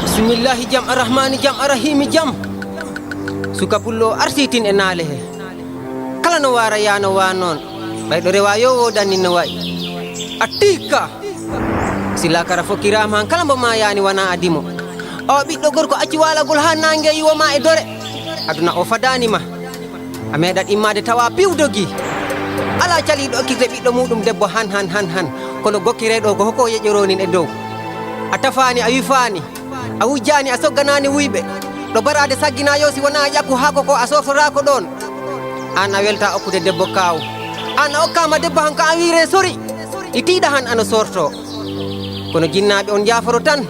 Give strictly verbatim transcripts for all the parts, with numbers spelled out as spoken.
Bismillahi jam arrahmani jam arrahimi jam. Suka pullo arsitin e naale he. Kala no wara ya no wa noon. Ɓayɗo rewa yo wodanni no wayi. Attika. Sila kara fokkiraama han kala mbo maayani wona a dimo. O ɓiɗɗo gorko acci waalagol haa naange yiwo ma e dore. Aduna o fadaani ma. A meeɗat immaade tawa piwdogi. Alaa caliiɗo okkirde ɓiɗɗo muuɗum debbo han, han, han, han. Kono gokkireeɗo ko hoko yeƴoroonin e dow. A tafaani, a wifaani. A wujjaani, a sogganaani wuyɓe. Ɗo baraade saggina yo si wonaa ƴakku haako ko a sortoraako ɗoon. Aan a welta okkude debbo kaaw. Aan a okkaama debbo han ko a wiire sori. Ɗi tiiɗa han ana sorto. Kono jinnaaɓe on njaaforo tan.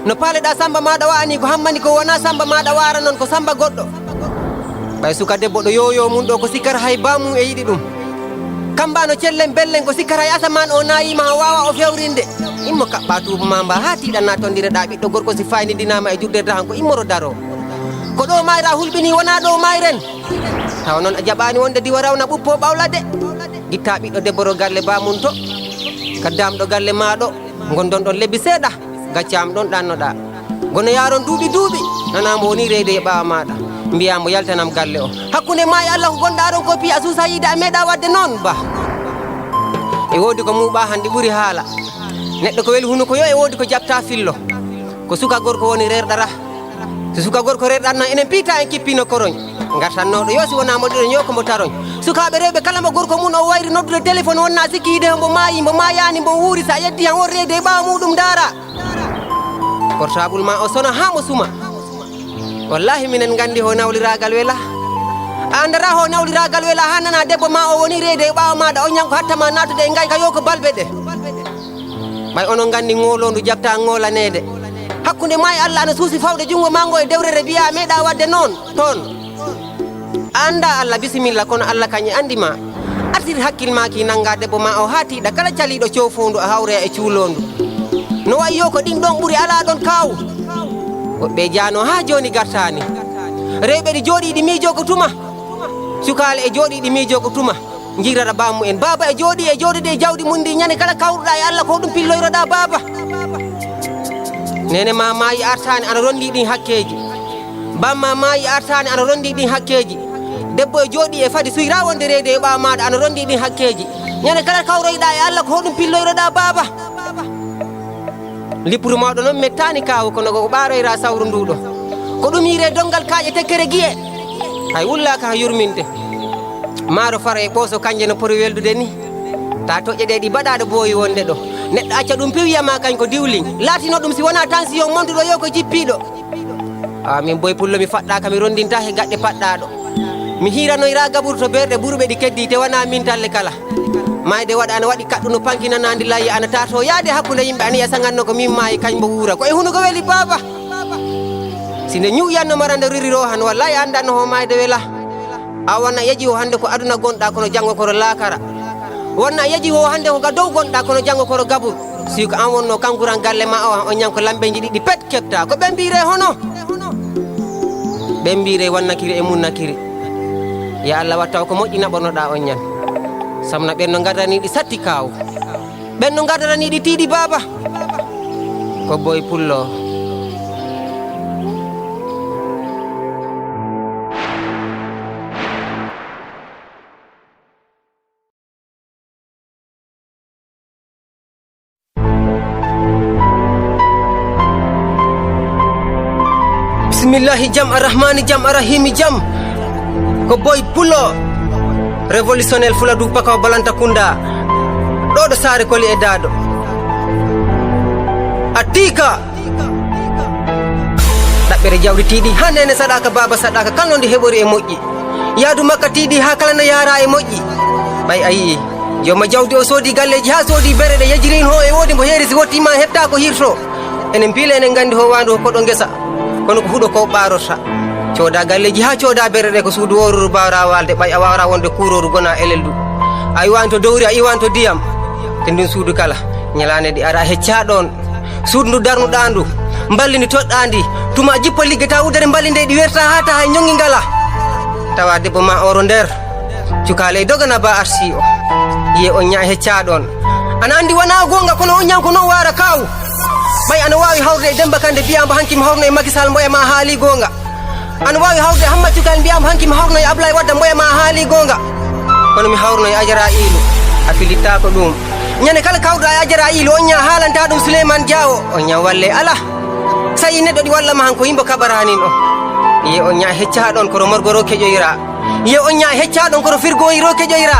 No paaleɗaa Sammba maaɗa wa'ani ko hammani ko wonaa Sammba maaɗa waara noon ko Sammba goɗɗo. Ɓay suka debbo ɗo yoyo mum ɗo ko sikkata hay baamum e yiɗi ɗum. Kamba no cellen bellen ko sikkata hay asamaan o naayiima o waawa o fewrinde. Immo kaɓɓa tuuba ma mba haa tiiɗa na tondireɗaa ɓiɗɗo gorko si faynidinaama e juɗɗirde han ko immoro daro. Ko ɗo mayra hulɓini wonaa ɗo mayren. Tawa noon a jaɓaani wonde diwa rawna ɓuppo ɓawla de. Gitta ɓiɗɗo debbo ro galle baamum to. Ka damɗo galle maa ɗo. Ngonɗon ɗon lebbi seeɗa. Gaccam ɗon ɗannoɗaa. Gono yaaron duuɓi duuɓi, nanaa mbo woni reyde e ɓaawa maaɗa. Mbiyaa mbo yaltanam galle o. Hakkunde maa e Allah ko gonɗaa ɗon ko piya suusa yiide a meeɗaa waɗde noon, ba. E woodi ko muuɓaa han ɗi ɓuri haala. Neɗɗo ko weli hunuko yo e woodi ko jaɓtaa fillo. Ko suka gorko woni reerɗara. So suka gorko reerɗatno, enen piita en kippino koroñ. Ngartannooɗo yo si wonaa moɗiɗon yo ko mbo taroñ. Sukaaɓe rewɓe kala mbo gorko mum o wayri noddude téléphone wonnaa sikki yiide mbo maayi, mbo maayaani, mbo wuuri, so a yeddi han won reyde e ɓaawa muuɗum ndaara. Portable ma o sona haa mo suma. Wallahi minen nganndi ho nawliraagal wela. A anndaraa ho nawliraagal wela haa nana debbo ma o woni reyde e ɓaawa maaɗa o ñanko hatta ma naatude e ngayka yo ko balbe ɗe. Ɓay onon nganndi ŋooloondu jaɓta ŋoolaneede. Hakkunde ma e Allah ana suusi fawde junngo ma ngo e dewrere mbiyaa meeɗaa waɗde noon toon. A anndaa Allah bisimilla kono Allah kañ e anndi ma. Artir hakkil ma ki nannga debbo ma o haa tiiɗa kala caliiɗo coofoondu a hawroya e cuuloondu. No wayi yo ko ɗin ɗon ɓuri alaa ɗon kaawu. Woɓɓe jaano haa jooni gartaani. Rewɓe ɗi jooɗii ɗi miijoo ko tuma. Sukaale e jooɗii ɗi miijoo ko tuma. Njirara baamu en. Baaba e jooɗii e jooɗude e jawdi mum ndi ñande kala kawruɗaa e Allah ko ɗum pilloyroɗaa baaba. Neene ma maayi artaani ana ronndii ɗin hakkeeji. Bamma maayi artaani ana ronndii ɗin hakkeeji. Debbo e jooɗii e fadi suyra wonde reede e ɓaawa maaɗa ana ronndii ɗin hakkeeji. Ñande kala kawroyɗaa e Allah ko hoɗum pilloyroɗaa baaba. Lippuru mawɗo noon mettaani kaawu kono ko ɓaaroyra sawru nduɗo. Ko ɗum yire donngal kaaƴe tekkere gi'e. Hay wullaaka han yurminde. Maaro faro e ɓooso kanje no pori weldude ni. Ta toƴƴe ɗe ɗi baɗaaɗo booyi wonde ɗo. Neɗɗo acca ɗum piwiya ma kañ ko diwlin. Laatino ɗum si wonaa tansiyon monduɗo yo ko jippiiɗo. Awa min boy pullo mi faɗɗaaka mi ronndinta he gaɗɗe paɗɗaaɗo. Mi hiiranoyra gaburu to berɗe burɓe ɗi keddii te wanaa min talle kala. Maayde waɗa ana waɗi kaɗɗunu pankinanaandi layya ana taato yaade hakkunde yimɓe ana yiya saŋatno ko min maayi kañ mbo wuura. Ko e hunuko weli baaba. Si nde ñuuƴanno marande ririro han wallahi anndanno ho maayde wela. A wona yeji ho hannde ko aduna gonɗa kono janngo koro laakara. Wonna yeji ho hannde ko ga dow gonɗa kono janngo koro gabur. Si ko an wonno kankuran galle ma o an on ñanko lambeji ɗiɗi pet kepta ko ɓe mbire hono. Ɓe mbire wannakiri e munnakiri. Ya Allah wattaw ko moƴƴi naɓonoɗa on ñan. Samna ɓen no ngarrani ɗi satti kaaw. Ɓen no ngarrani ɗi tiiɗi baaba. Ko boy pullo. Bismillahi jam arrahmani jam arrahimi jam. Ko boy pullo. Révolutionnel fuladu pakaw balanta kunda. Ɗo ɗo saare koli e daado. Atika. Ɗaɓɓere jawdi tiiɗi haa nene saɗaka baaba saɗaka kala no ndi heɓori e moƴƴi. Yaadu makka tiiɗi haa kala no yaara e moƴƴi. Ɓay a yi'i jooma jawdi o soodi galleeji haa soodi bereɗe yejiri in ho e woodi mbo heeri si wottiima heɓta ko hirto. Enen piila enen nganndi ho waandu ko koɗo ngesa kono ko huɗo ko ɓaarorta. Cooda galleeji haa cooda bereɗe ko suudu wooruru mbaawra waalde ɓay a waawra wonde kuurooru gona elel du. A iwaani to dowri a iwaani to diyam. Te ndun suudu kala ñalaande ɗi ara hecca ɗoon. Suudu ndu darnuɗaa ndu Mballi ndi toɗɗaandi, tuma jippo ligge tawa udere mballi nde ɗi werta haa taha e ñongi ngala. Tawa debbo ma oro nder. Cukaale e dogana ba arsi o. Yiye on ñaa e heccaa ɗon. Ana anndi wonaa goonga kono on ñan ko non waara kaw. Ɓay ana waawi hawrude e Demba Kande mbiyaa mbo hanki mi hawruno e Macky Sall mboya ma haali goonga. Ana waawi hawrude e Hamma Cukaale mbiyaa mbo hanki mi hawruno e Ablaye Wadda mboya ma haali goonga. Kono mi hawruno e Ajara Iilu. A filittaako ɗum. Ñande kala kawɗo e Ajara Iilu on ñaa haalanta ɗum Souleymane Diawo. On ñaa walle ala. Sayi neɗɗo ɗi walla ma han ko yimbo kabaranin o. Ye on ñaa heccaa ɗon koro morgoro keƴoyra. Ye on ñaa heccaa ɗon koro firgoyro keƴoyra.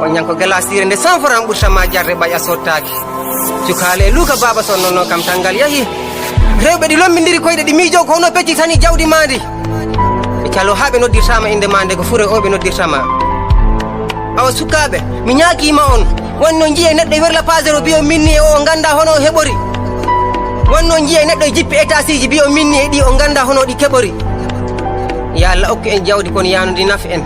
On ñan ko galasiire nde cent francs ɓurta ma jarre ɓay a sottaaki. Cukaale e luuka baaba son nonno kam tangal yahi. Rewɓe ɗi lombindiri koyɗe ɗi miijo ko hono pecci tani jawdi maandi. Ɓe calo haa ɓe noddirtaama innde ma nde ko fure o ɓe noddirtama. Awa sukaaɓe, mi ñaakiima on. Wonno njiye neɗɗo e werla pasero biyo minni e o ngannda hono o heɓori. Wonno njiye neɗɗo e jippi étasiiji biyo minni e ɗi o ngannda hono ɗi keɓori. Ya Allah okku en jawdi kon yaanu ndi nafi en.